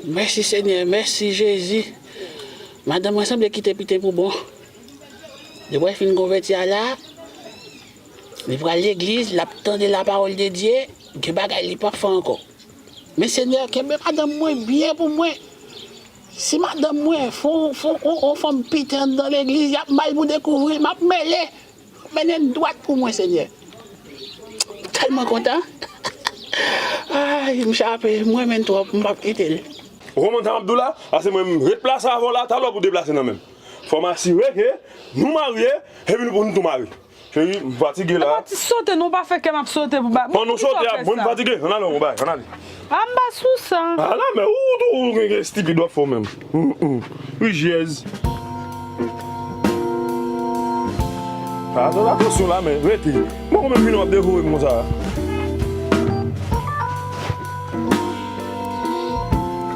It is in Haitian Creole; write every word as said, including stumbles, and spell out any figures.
Mèsi Senyè, mèsi Jezi. Madanm mwen sanble kite piten pou bon. Depi w fin konvèti a la, li pral legliz, l ap tande lapawòl de Dye, gen bagay li p ap fè ankò. Men Senyè, kenbe madanm mwen byen pou mwen. Si madanm mwen fè on, fè on, on, on fanm piten anndan legliz, y ap mal pou dekouvri, m ap mele. Mennen l dwat pou mwen, Senyè. M tèlman kontan. Ay, m chape, m renmen l twòp, m p ap kite l. Ou konprann sa m ap di w la? Ase mwen m ret plase avè w la, talè w pou deplase nan men m. Fò m asire ke nou marye, epi nou pou nou tou mare. Cheri, m fatige la. Pati sote, non, pa fè kè m ap sote pou ba. Bon, nou sote, a, mwen m fatige. Ann ale, ann ale. A, m pa sou sa. Ala, men ou tou, ou gen, gen estipid w ap fè w menm. Rijyèz. A, fè atansyon la, men rete. Bon, konbyen fini w ap devore m konsa?